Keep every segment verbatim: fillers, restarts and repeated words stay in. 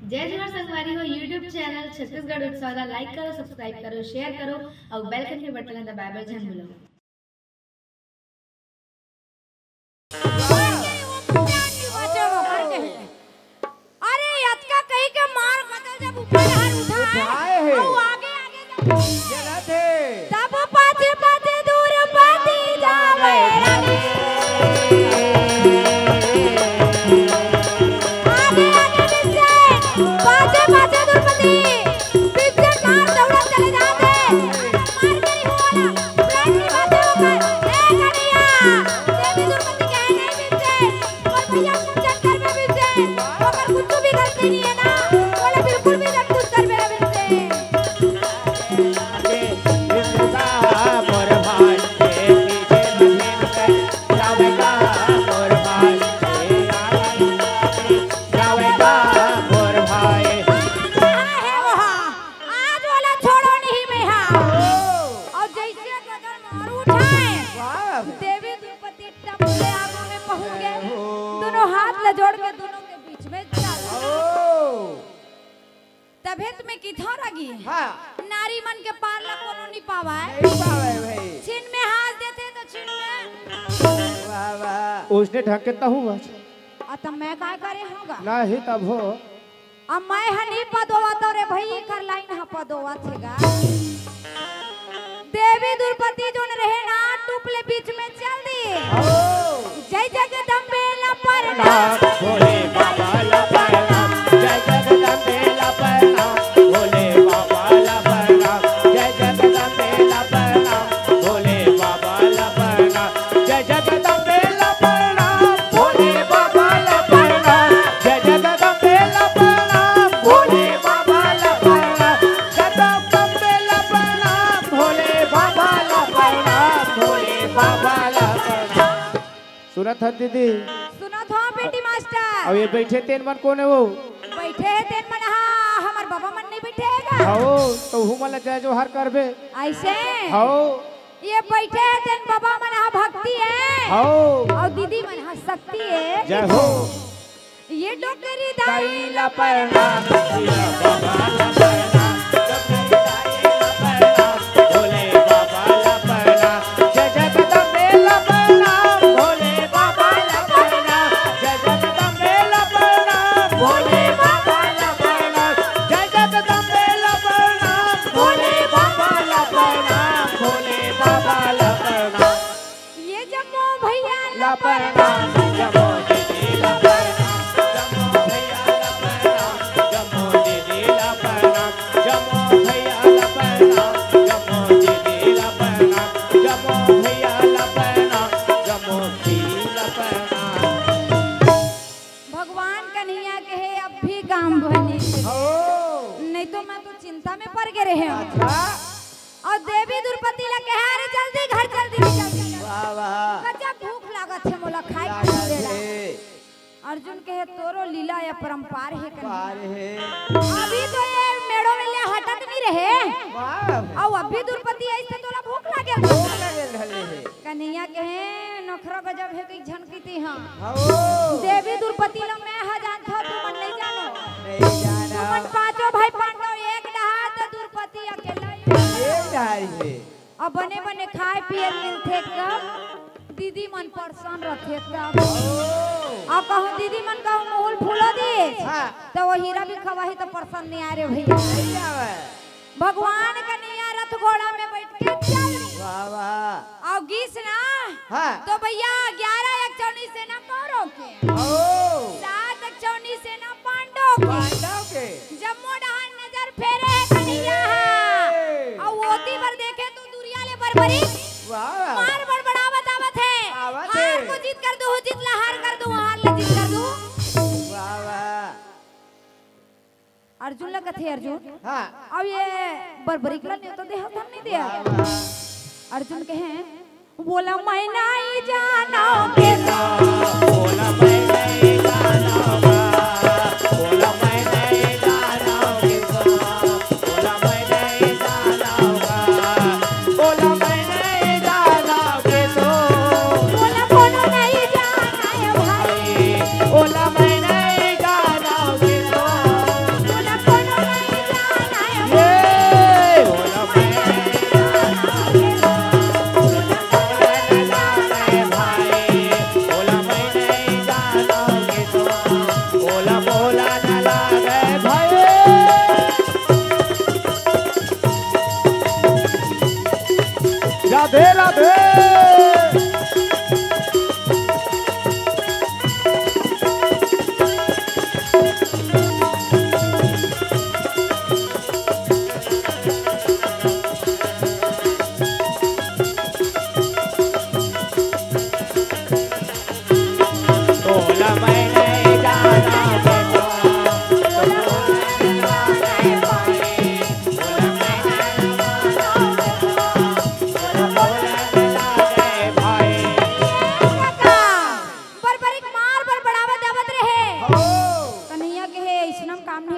जय जोहार संगवारी हो, YouTube चैनल छत्तीसगढ़ उत्सव ला लाइक करो, सब्सक्राइब करो, शेयर करो अउ बेल घंटी बटन ला दबाए बर झन भूलो। अरे, अतका कही के मार बदल जब ऊपर हर उठा है, उठाए हे। अउ आगे, आगे जब चलत हे। तब पाछे, पाछे दूर पति जावे रानी। आगे, आगे पीछे, पाछे, पाछे दूर पति, पीछे मार दौड़त चले जाते। मार नहीं होला, ब्रेक नहीं बाजे ओकर। ए कन्हैया, देवी दुर्पति कहे नहीं पीछे। मोर भैया कुछ चक्कर में भी से, ओकर कुछ भी गलती नहीं है ना, बोले बिल्कुल भी गलत कुछ कर मेरा भी से। आगे बिंदुदा मोर भाई के पीछे महीन के जावेगा मोर भाई के आगे जावेगा मोर भाई। हाँ, है वो हाँ। आज वाला छोड़ो नहीं मैं हाँ। और जैसे गगन मारू उठाए, वाह। देवी द्रौपदी टपले आगू में पहुंच गए। ओहो। दोनों हाथ ला जोड़ के दोनों के बीच में चल। ओ। तभे तुम्हें किथो रगी। हाँ। नारी मन के पार ला कोनो नहीं पावाए। नहीं पावे भाई। छिन में हाथ देते तो छिन में। वाह, वाह। उसने ढंग के तहु बस। आ, तब मैं काय करे होगा? नहीं तब हो। अब मैं ह नहीं पदोवत रे भई, एकर लाइन ह पदोवत हे गा। देवी द्रौपदी जोन रहे ना, टूप ले बीच में चल दी। जय जगदम्बे ला प्रणाम। भोले बाबा ला प्रणाम, जय जगदम्बे ला प्रणाम, भोले बाबा ला प्रणाम, जय जगदम्बे ला प्रणाम, भोले बाबा ला प्रणाम। जय जगदम्बे ला प्रणाम, भोले बाबा ला प्रणाम। जय जगदम्बे ला प्रणाम, भोले बाबा ला प्रणाम। जगदम्बे ला प्रणाम, भोले बाबा ला प्रणाम, भोले बाबा ला प्रणाम। सुनत हस दीदी? सुनत हो बेटी मास्टर। अब ये बैठे तेन मन कोन हे वो? बैठे हे तेन मन, हाँ, हमर बाबा मन नहीं बैठे हे का? हव, तो हूँ मन ला जय जोहार करबे। ऐसे? हव। ये बैठे हे तेन बाबा मन हा भक्ति हे। हव। अउ दीदी मन हा शक्ति हे। जय हो। ये डोकरी दाई ला प्रणाम, भोले बाबा ला प्रणाम, भोले बाबा ला प्रणाम, जय जगदम्बे ला प्रणाम, भोले बाबा ला प्रणाम, जय जगदम्बे ला प्रणाम, भोले बाबा ला प्रणाम, जय जगदम्बे ला प्रणाम, भोले बाबा ला प्रणाम, भोले बाबा ला प्रणाम। ये जम्मो भैया ला प्रणाम, जम्मो दीदी ला प्रणाम, जम्मो भैया ला प्रणाम, जम्मो दीदी ला प्रणाम, जम्मो भैया ला प्रणाम, जम्मो दीदी ला प्रणाम, जम्मो भैया ला प्रणाम, जम्मो दीदी ला प्रणाम। भगवान कन्हैया के हे अब भी काम बने। हो। नहीं तो मैं तो चिंता में पड़ गए रहे हूँ। अच्छा। अउ देवी द्रौपदी ला कहे, "अरे जल्दी घर चल दीदी, जल्दी।" वाह, वाह। गजब भूख लागत हे मोला, खाए के लागत दे ला। हे। अर्जुन कहे, "तोरो लीला या परंपार हे कन्हैया।" पार हे। अभी तो ये मेड़ो में ले हटत नहीं रहे। वाह। अउ अभी द्रौपदी आई तो तोला भूख लागेल। भूख लागेल रहले हे। कन्हैया कहे, "नखरा गजब हे, कई झन कहिथे हाँ।" हव। देवी द्रौपदी ला मैं हा जानथव, तुमन नहीं जानो। नहीं जानो। तुमन पांचों भाई पांडव एक डहार, त द्रौपदी अकेला ही। एक डहार हे। अब बने बने खाए पिए मिलथे, एकदम दीदी मन परसन रथे तब। हव। अब कहूँ दीदी मन कहूँ मुहुल फूलो दी, हाँ। त वो हीरा भी खवाही त परसन नहीं आए रे भैया। नहीं आवे। भगवान कन्हैया रथ घोड़ा में बैठ के चल दी। वाह, वाह। अउ गीस ना, हाँ। तो भैया, ग्यारह एक चौनी सेना कौरव के, ओ। सात एक चौनी सेना पांडव के, पांडव के। जम्मो डहार नजर फेरे हे कन्हैया। ए। अउ ओती बर देखे तो दुरिया ले बरबरी वाह। मार बड़बड़ावत आवत हे। आवत हे। हार को जीत कर दू, जीत ला हार कर दू, हार ला जीत कर दू। वाह, वाह। अर्जुन ला कथे, "अर्जुन, हाँ। अब ये बरबरी के ला नेवता देहत हन नहीं देहत?" वाह, वाह। अर्जुन कहे, "बोला मैं नहीं जानो के तो।" बोला मैं नहीं जानो का, बोला मैं नहीं जानो के तो, बोला मैं नहीं जानो का, बोला मैं नहीं जानो के तो। बोला कोनो नहीं जाना है भाई। बोला मैं नहीं जानो के तो।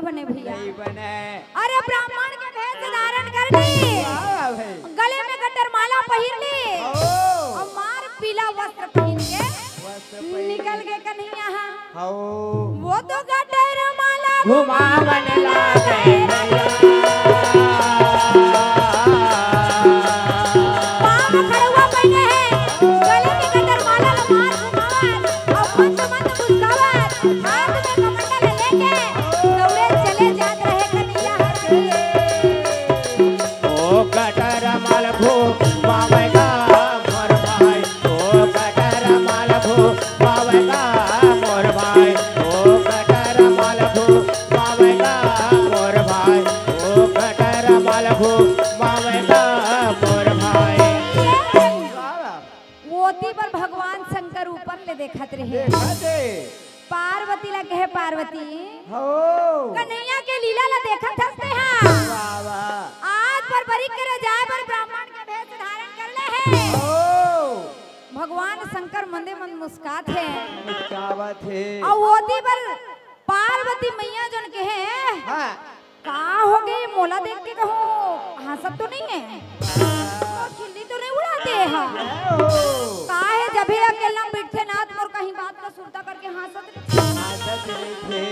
बने भैया। नहीं बने। अरे ब्राह्मण के भेष धारण कर ली, वाह भाई। गले में गटर माला पहिर ली, ओ। अउ मार पीला वस्त्र पहिर के वस्त्र पहिर निकल गे कन्हैया हा। हओ। वो तो गटर माला घुमावन लागे भैया। पाँव में खड़ुआ पहिने हे, गले में गटर माला ला मार घुमावत, अउ मंत्र मंत्र मुस्कावत, हाथ में कमंडल लेके दौड़े चले जात रहे कन्हैया। ओ गटर माल घुमावेगा मोर भाई, ओ गटर माल घुमावेगा मोर भाई, ओ गटर माल घुमावेगा मोर भाई, ओ गटर माल घुमावेगा मोर भाई। ओती बर भगवान शंकर ऊपर ले देखत रहे। देखत हे। पार्वती ला कहे, पार्वती, हो। कन्हैया के लीला ला देखत हस तेहा। वाह, वाह। आज बरबरी करे जाए बर ब्राह्मण के भेष धारण कर ले हे। हो। भगवान शंकर मंदे मंद मुस्कात हे। मुस्कावत हे। अउ ओती बर पार्वती मैया जोन कहे, हाँ। का हो गे, मोला देख के कहूँ हंसत तो नहीं हे? मोर खिल्ली तो नहीं उड़ाते हा? जय हो। का हे, जब भी अकेला बैठे ना, त मोर कहीं बात ला सुरता करके हंसत रहिथे। हंसत रहिथे।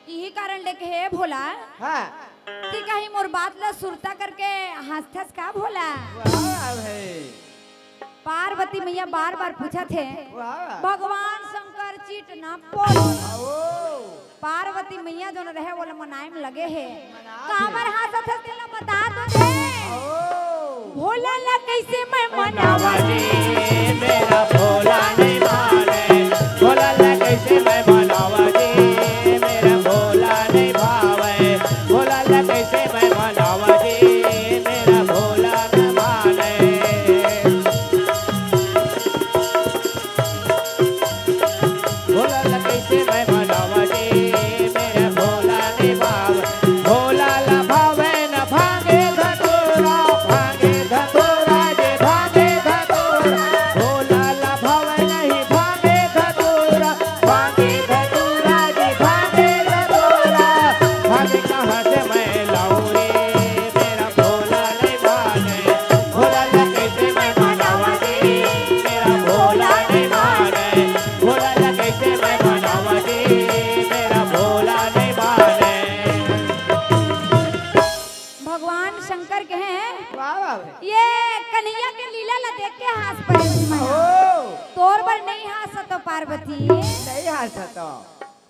इही कारण ले कहे भोला, हाँ। कि कहीं मोर बात ला सुरता करके हंसथस का भोला? वाह भाई। पार्वती मैया बार बार पूछत हे, वाह। भगवान शंकर चिट ना पोल। आओ। पार्वती मैया जोन रहे, ओला मनाए में लगे हे। मना काबर दे। हंसत हे, तेला बता तो दे। आओ। भोला ला कैसे मैं मनावा जी, मेरा भोला नहीं माने। भोला ला कैसे मैं मनावा जी, मेरा भोला नहीं भावे। भोला ला कैसे मैं मनावा जी, मेरा भोला न माने। भोला ला कैसे मैं मनावा जी, मेरा भोला नहीं भावे। भोला ला भावे न भांगे धतूरा, भांगे धतूरा जी, भांगे धतूरा। भोला ला भावे नहीं भांगे धतूरा, भांगे धतूरा जी, भांगे धतूरा। भांगे कहाँ से मैं लाऊं रे, मेरा भोला नहीं माने। भोला ला कैसे मैं मनावा जी, मेरा भोला नहीं माने। भोला ला कैसे मैं मनावा जी, मेरा भोला नहीं माने। भगवान शंकर कहे, वाह, वाह, वाह। ये कन्हैया के लीला ला देख के हंस पड़े जी मैं। ओ। तोर बर नहीं हंसत हो पार्वती। नहीं हंसत हो।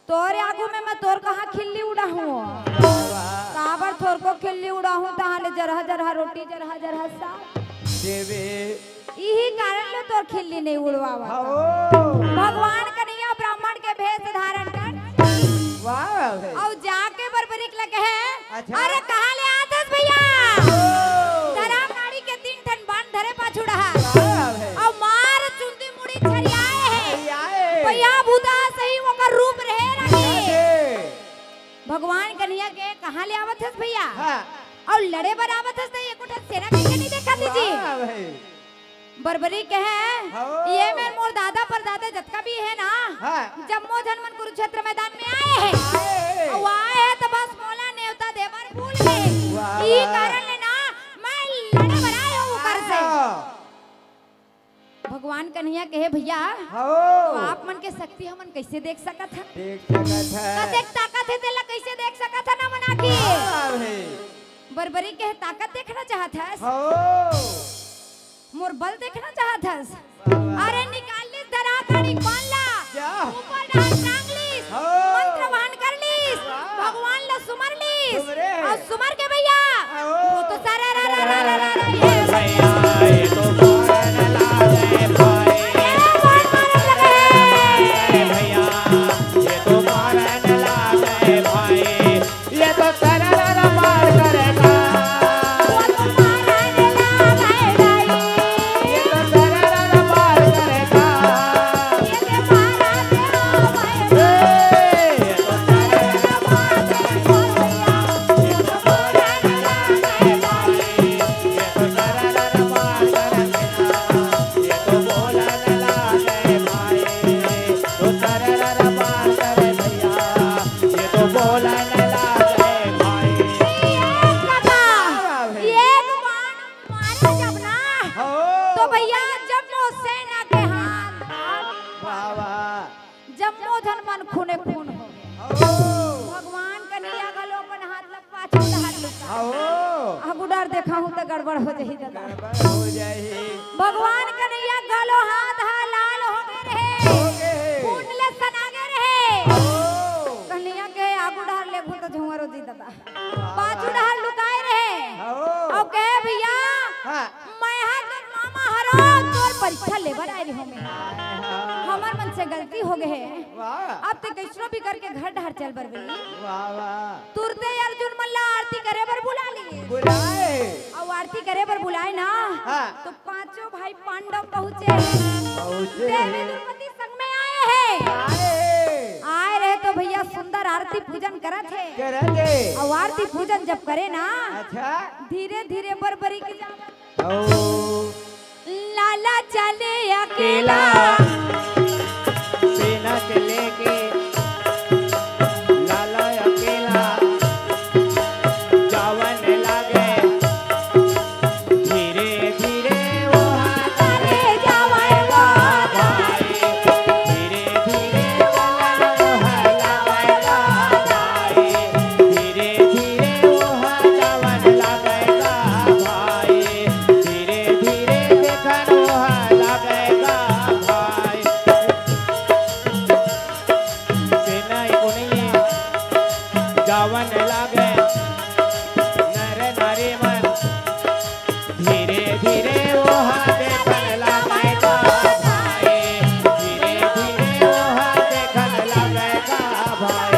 तोर आगू में मैं तोर कहाँ खिल्ली उड़ाहूँ? वाह। काबर तोर को खिल्ली उड़ाहूँ, तहाँ ले जरहा जरहा रोटी, जरहा जरहा साग। देवे। इही कारण ले तोर खिल्ली नहीं उड़वावा। हाँ। भगवान कन्हैया ब्राह्मण के भेष धारण कर। वाह, वाह। अउ जाके बरबरी के लगे है। अच्छा। अरे कहाँ ले आत हस भैया? ओ। धरा गाड़ी के तीन ठन बाण धरे पाछू डहा। वाह, वाह। अउ मार चुंदी मुड़ी छरियाए हे। छरियाए। भैया भूता सही ओकर रूप रहे रही। अरे। भगवान कन्हैया के कहाँ ले आवत हस भैया? हाँ। अउ लड़े बर आवत हस त एको ठन सेना कइसे नहीं देखा थी जी? वाह भाई। बरबरी कहे, हो। ये मेर मोर दादा परदादा जतका भी हे ना, हाँ। जम्मो झन मन कुरुक्षेत्र मैदान में आए हे। आए हे। अउ आए हे त बस मोला नेवता दे बर भूल गे। वाह, ई वाह। कारण ले ना मैं लड़े बर आए हूँ ओकर से। हाँ। भगवान कन्हैया कहे, भैया, हो। तो आप मन के शक्ति हमन कइसे देख सकत हन? देख सकत हन। कतेक ताकत हे तेला कइसे देख सकत हन हमन आखिर? वाह भाई। बरबरी कहे, ताकत देखना चाहत हस? हो। मोर बल देखना चाहत हस? वाह, वाह। अरे निकाल लिस धरा गाड़ी बाण ला। क्या? ऊपर डाल टांग लिस। हो। मंत्र वहन कर लिस। वाह। भगवान ला सुमर लिस। सुमरे हे। अउ सुमर के भैया। हो। वो तो सारा रा रा रा रा रा रा ये भैया, ये तो मारन लागे भाई। अरे, कौन मारन लगे? अरे भैया, ये तो मारन लागे भाई। ये तो तररर मार करेगा। ये तो तररर मार करेगा। ए, ये तो तररर मार करेगा। गड़बड़ हो जाही दादा। गड़बड़ हो जाही। भगवान कन्हैया गलो हाथ हा लाल हो गए रहे। हो गए। खून ले सना गए रहे। ओ। कन्हैया के आगू डहर ले घुट झुंवर हो जी दादा। पाछू डहर लुकाए रहे। हो। अउ कहे, "भैया, हाँ। मैं हा तोर मामा हरो, तोर परीक्षा लेबर आए रहे हो मैं। हाँ। हमर मन से गलती हो गए हे। वाह। अब ते कइसनो भी करके घर डहर चल बरबरी।" वाह, वाह। तुरते अर्जुन मन ला आरती करे बर बुला लिए। बुलाए। अउ आरती करे बर बुलाए ना, हाँ। तो पांचों भाई पांडव पहुंचे। पहुंचे। देवी द्रौपदी संग में आए हे। आए। आए रहे तो भैया सुंदर आरती पूजन करत हे। करत हे। अउ आरती पूजन जब करे ना, अच्छा। धीरे धीरे बरबरी के जावत। ओ। लाला चले अकेला। सेना के लेके लाला अकेला जावन लागे। धीरे धीरे वो हाथ रे जावे गा भाई। धीरे धीरे वो हाथ रे जावे गा भाई। धीरे धीरे वो हाथ जावन लागे गा भाई। धीरे धीरे देखन वो हाथ लागे गा भाई। सेना कोनिया जावन लागे नर नारी मन। धीरे धीरे वो हाथ देखन लागे गा भाई। धीरे धीरे वो हाथ देखन लागे गा भाई।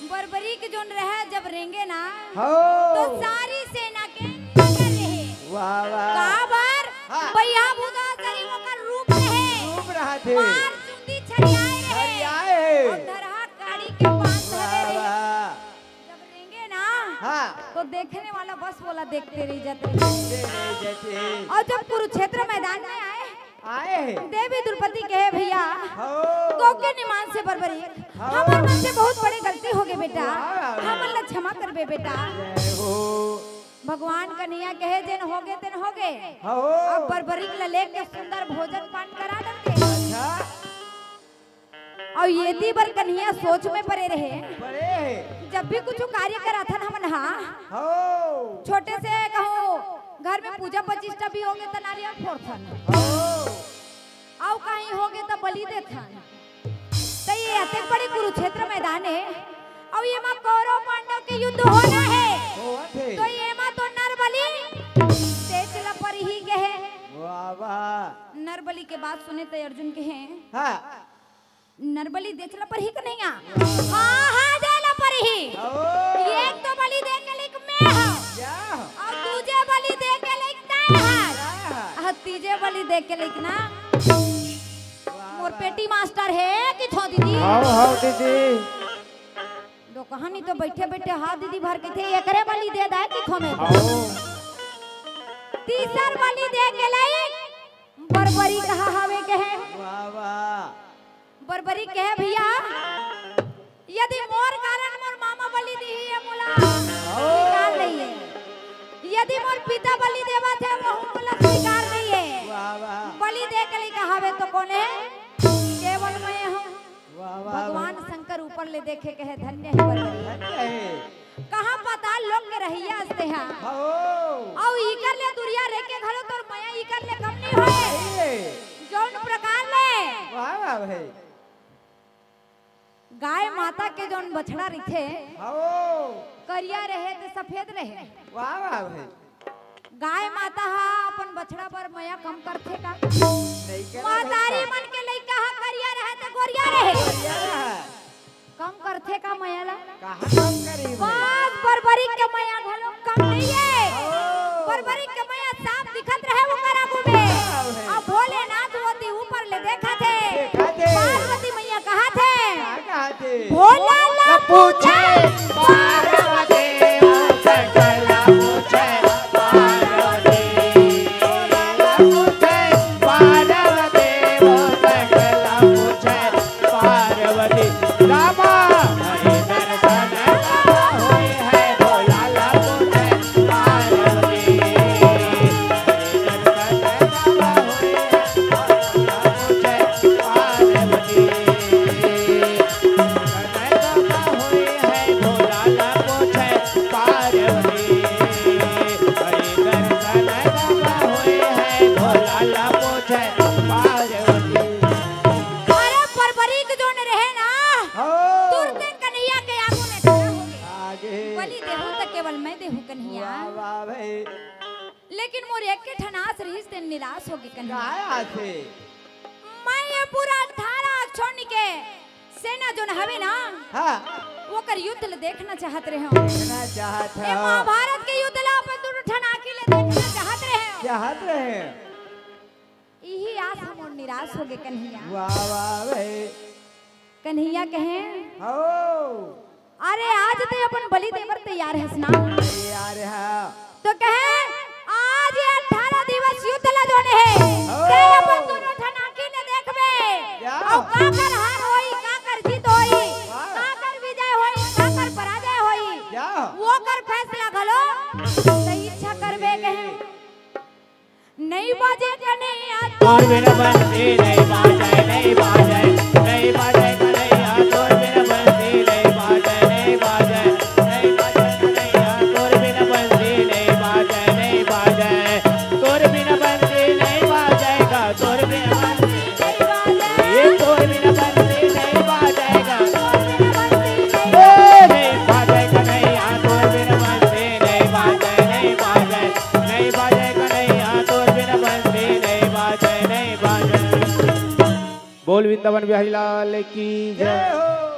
बरबरी के जोन रहे जब रेंगे ना, हो। तो सारी सेना के नजर रहे। वाह, वाह। काबर? हाँ। भैया भूता शरीर ओकर रूप रहे। रूप रहे थे। मार चुंदी छरियाए रहे। छरियाए। अउ धरहा काड़ी के पास वाह, धरे रहे। वाह। जब रेंगे ना, हाँ। तो देखने वाला बस वोला देखते रह जाते। देखते रह जाते। अउ जब कुरुक्षेत्र मैदान में आए, आए हे। देवी द्रौपदी कहे, "भैया, हो। तो के निमान से बरबरी, हो। हमर मन से बहुत बड़ी गलती हो गई बेटा, वाह। हमन ला क्षमा करबे बेटा।" जय हो। भगवान कन्हैया कहे, "जेन हो गए, तेन हो गए। हो। अब बरबरी ला लेके सुंदर भोजन पान करा देते।" अच्छा। अउ एती बर कन्हैया सोच में परे रहे। परे हे। जब भी कुछ कार्य कराथन हमन हा, हो। छोटे से कहूँ घर में पूजा प्रतिष्ठा भी होगे त नारियल फोड़थन। हो। अउ कहीं होगे त बलि देथन। त ये अतेक बड़े कुरुक्षेत्र मैदान हे, अउ एमा कौरव पांडव के युद्ध होना हे। होवत हे। तो एमा तो नरबलि देच ल परही कहे। वाह, वाह। नरबलि के बात सुने त अर्जुन कहे, हाँ। नरबलि देच ल परही कन्हैया? हाँ, हाँ, दे ल परही। ओ। एक तो बलि दे के लइक मैं हँव। क्या? अउ दूजे बलि दे के लइक तैं हस। क्या? अउ तीजे बलि दे के लइक ना, वाह, मोर वाह। पेटी मास्टर हे कि थो दीदी? हव, हव दीदी। दो कहानी तो बैठे बैठे हाँ दीदी भर के थे, एकरे बलि दे दाए कि थो में। हव। तीसर बलि दे के लइक बरबरी कहा हवे कहे। वाह, वाह। बरबरी कहे, "भैया, यदि मोर कारण मोर मामा बलि दिही, ये मोला स्वीकार नहीं है। यदि मोर पिता बलि देवत हे, वहू मोला स्वीकार नहीं है। वाह, वाह। बलि दे के लइक हवे तो कोन हे? केवल मैं हँव।" वाह, वाह, भगवान वाह। शंकर ऊपर ले देखे कहे, "धन्य हे बरबरी।" धन्य हे। कहाँ पाताल लोक के रहइया अस तेहा। हव। अउ इकर ले दुरिहा रह के घलो तोर मया इकर ले कम नहीं होए। नहीं हे। जौन प्रकार ले वाह, वाह भाई। गाय माता के जौन बछड़ा रहिथे, हव। करिया रहे त सफेद रहे। वाह, वाह भाई। गाय माता ह अपन बछड़ा बर मया कम करथे का? नहीं करे महतारी भाई। मन के लइका ह करिया रहे त गोरिया रहे। गोरिया रहे। कम करथे का मया ला? कहाँ कम करी भाई? बस बरबरी के मया घलो कम नहीं हे। ओ। बरबरी के मया साफ दिखत रहे ओकर आगू में। वाह भाई। अब भोलेनाथ ओती ऊपर ले देखत हे। देखत हे। पार्वती मैया कहत हे। का कहत हे? भोला ला पूछे, पार्वती सकल पूछे, पार्वती। भोला ला पूछे, पार्वती सकल पूछे, पार्वती। रामा हरि दर्शन होय है, भोला ला पूछे, पार्वती। केवल मैं देहूं कन्हैया। वाह वाह भाई। लेकिन मोर एक के ठन आस रहिस, तेन निराश हो गे कन्हैया। काय आसे? मैं ये पूरा अठारह अक्षोणी के सेना जोन हवे ना, हाँ। ओकर युद्ध ल देखना चाहत रहे हो। देखना चाहत ए है। महाभारत के युद्ध ला अपन दुनों ठन आँखी ले देखना चाहत रहे हो। चाहत रहे। यही आस हमर निराश हो गे कन्हैया। वाह वाह भाई। कन्हैया कहे, हो। अरे आज ते अपन बलि देबर तैयार हस ना? यार हाँ। तो कहे, आज ये अठारह दिवस युद्ध ला जोने हे, हो। ते अपन दुनों ठन आँखी ले देखबे। या। अउ काकर हार होई, काकर जीत होई, वाह। काकर विजय होई, काकर पराजय होई, या। ओकर फैसला घलो ते इच्छा करबे कहे। नहीं बाजे कन्हैया तोर बिन बंसी नहीं बाजे, नहीं बाजे, नहीं बाजे कन्हैया। तोर बिन बंसी नहीं बाजे, नहीं बाजे, नहीं बाजे कन्हैया। तोर बिन बंसी नहीं बाजे, नहीं बाजे। तोर बिन बंसी नहीं बाजेगा, तोर बिन बंसी नहीं बाजे। ये तोर बिन बंसी नहीं बाजेगा। ए, नहीं बाजे कन्हैया, तोर बिन बंसी नहीं बाजे, नहीं बाजे, नहीं बाजे कन्हैया, तोर बिन बंसी नहीं बाजे, नहीं बाजे। बोल वृंदावन बिहारी लाल की जय। जय हो।